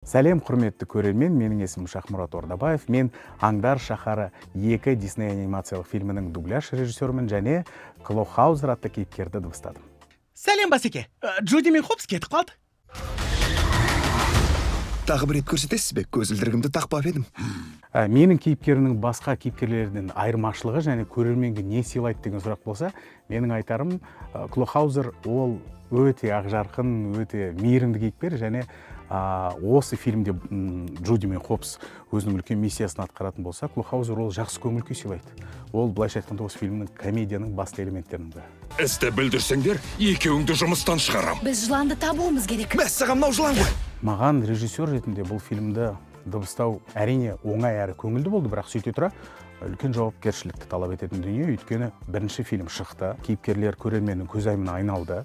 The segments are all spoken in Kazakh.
Сәлем, құрметті көрермен! Менің есімім Шахмұрат Ордабаев. Мен «Аңдар шаһары 2» Дисней анимациялық фильмінің дубляж режиссерімін және Клохаузер атты кейіпкерді дыбыстадым. Сәлем, басеке! Джуди мен Хопс кетіп қалды. Тағы бір рет көрсетесіз бе? Көзілдірігімді тақпап едім. Менің кейіпкерімнің басқа кейіпкерлерден айырмашылығы және көрерменге не сыйлайды деген сұрақ болса, менің айтарым, Клохаузер ол өте ақжарқын, өте мейірімді кейіпкер. Және осы фильмде Джуди мен Хопс өзінің үлкен миссиясын атқаратын болса, Клохаузер ол жақсы көңіл күй сыйлайды. Ол, былайша айтқанда, осы фильмнің, комедияның басты элементтерінің бірі. Істі бүлдірсеңдер, екеуіңді жұмыстан шығарам. Біз жыланды табуымыз керек. Мәссаған, мынау жылан ғой! Маған режиссер ретінде бұл фильмді дыбыстау, әрине, оңай әрі көңілді болды, бірақ сөйте тұра үлкен жауапкершілікті талап ететін дүние. Өйткені бірінші фильм шықты, кейіпкерлер көрерменнің көзайымына айналды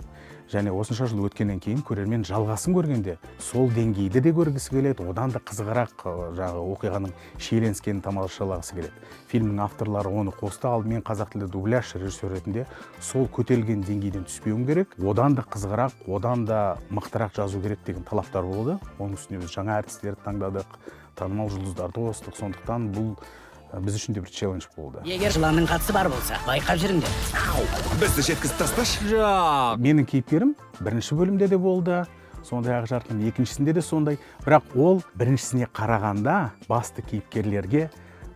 және осынша жыл өткеннен кейін көрермен жалғасын көргенде сол деңгейді де көргісі келеді, одан да қызығырақ, жаңағы оқиғаның шиеленіскенін тамашалағысы келеді. Фильмнің авторлары оны қосты, ал мен қазақ тілді дубляж режиссер ретінде сол көтерілген деңгейден түспеуім керек, одан да қызығырақ, одан да мықтырақ жазу керек деген талаптар болды. Оның үстіне біз жаңа әртістерді таңдадық, танымал жұлдыздарды қостық. Сондықтан бұл біз үшін де бір челлендж болды. Егер жыланның қатысы бар болса, байқап жүріңдер. Бізді жеткізіп тасташы. Менің кейіпкерім бірінші бөлімде де болды сондай ақжарқын, екіншісінде де сондай, бірақ ол біріншісіне қарағанда басты кейіпкерлерге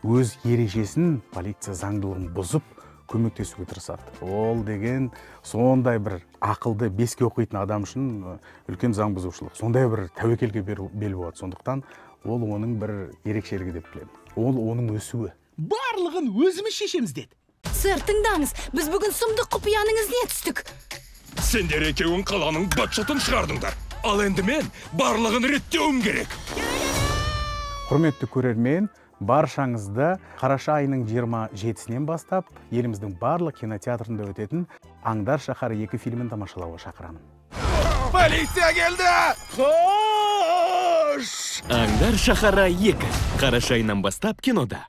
өз ережесін, полиция заңдылығын бұзып көмектесуге тырысады. Ол деген сондай бір ақылды, беске оқитын адам үшін үлкен заң бұзушылық, сондай бір тәуекелге бел буады. Сондықтан ол оның бір ерекшелігі деп білемін, ол оның өсуі. Барлығын өзіміз шешеміз деді. Сэр, тыңдаңыз, біз бүгін сұмдық құпияның ізіне түстік. Сендер екеуің қаланың быт-шытын шығардыңдар. Ал енді мен барлығын реттеуім керек. Құрметті көрермен, баршаңызды қараша айының 27-сінен бастап еліміздің барлық кинотеатрында өтетін «Аңдар шаһары 2» фильмін тамашалауға шақырамын. Полиция келді! Қош! «Аңдар шаһары 2» қараша айынан бастап кинода.